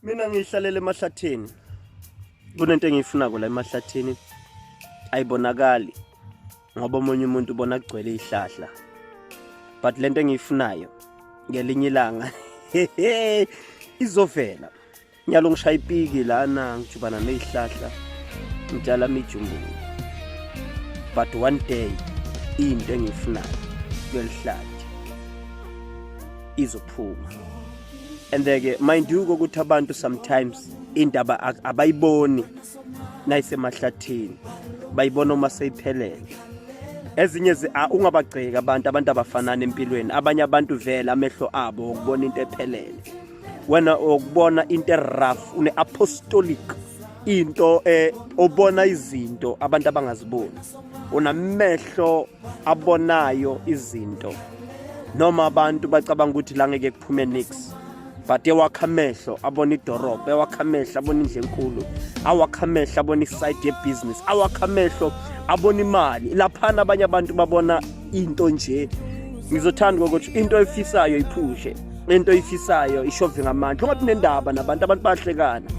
Mina ngihlalela emahlathini. Kunento engiyifunako la emahlathini ayibonakali ngoba omunye umuntu ubona kugcwele ihlahla. But lento engiyifunayo ngelinye ilanga izovela. Nyalo ngishaya ipiki lana ngijubana nezihlahla ngitshala imijumbulu. But one day into engiyifunayo kulelihlathi izophuma. And ke mind you ukuthi abantu sometimes indaba abayiboni nayisemahlathini, bayibona uma seyiphelele. Ezinye ungabagceki abantu, abantu abafanani empilweni. Abanye abantu vele amehlo abo ukubona into ephelele, wena ukubona into erough, une apostolic into obona izinto abantu abangaziboni, unamehlo abonayo izinto noma abantu bacabanga ukuthi la ngeke kuphume nix, but ewakha amehlo abona idorobha, ewakha amehlo abona indlu enkulu, awakha amehlo abona iside yebusiness, awakha amehlo abona imali laphana. Abanye abantu babona into nje. Ngizothanda ukuthi into oyifisayo iphushe, into oyifisayo ishove ngamandla, ungabi nendaba nabantu. Abantu bayahlekana.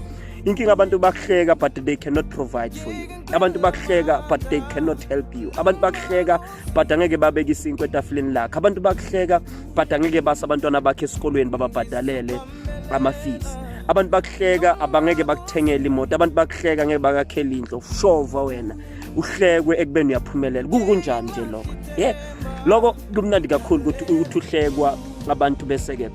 Inkinga, abantu bakuhleka but they cannot provide for you. Abantu bakuhleka but they cannot help you. Abantu bakuhleka but angeke babeke isinkwa etafuleni lakhe. Abantu bakuhleka but angeke base abantwana bakhe esikolweni, bababhadalele ama-fees. Abantu bakuhleka, abangeke bakuthengele imoto. Abantu bakuhleka, angeke bakakhele indlu. Shova wena, uhlekwe ekubeni uyaphumelela. Kukunjani nje lokho? Yeah, lokho kumnandi kakhulu ukuthi uthi uhlekwa abantu, bese-ke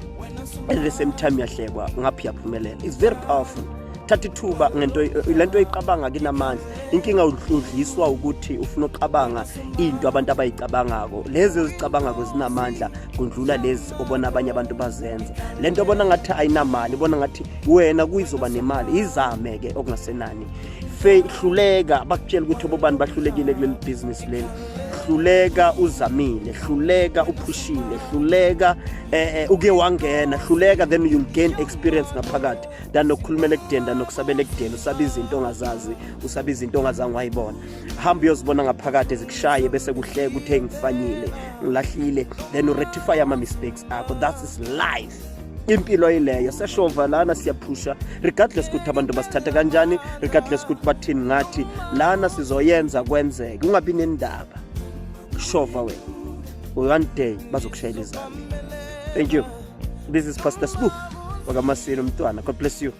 at the same time uyahlekwa ngapha uyaphumelela. It's very powerful. Thatha ithuba ngento lento oyiqabanga kinamandla. Inkinga udliswa ukuthi ufuna uqabanga into abantu abayicabangako. Lezi ezicabangako zinamandla kundlula lezi obona abanye abantu bazenza. Lento obona ngathi ayinamali, ubona ngathi wena kuyizoba nemali, izame ke okungasenani. Hluleka, bakutshela ukuthi obobani bahlulekile kuleli business leli. Hluleka uzamile, hluleka uphushile, hluleka uke wangena, hluleka, then you'll gain experience ngaphakathi than nokukhulumela ekudeni, than nokusabela ekudeni, usaba izinto ongazazi, usaba izinto ongazange wayibona. Hamba uyozibona ngaphakathi, zikushaye, bese kuhleka ukuthi hey, ngifanyile, ngilahlile, then urectify ama-mistakes akho. That is life, impilo yileyo. Seshova lana, siyaphusha regardless ukuthi abantu basithatha kanjani, regardless ukuthi bathini ngathi. Lana sizoyenza kwenzeke, ungabi nendaba. Shova wena, one day bazokushayela izandla. Thank you. This is Pastor Sbu wakaMasini umntwana. God bless you.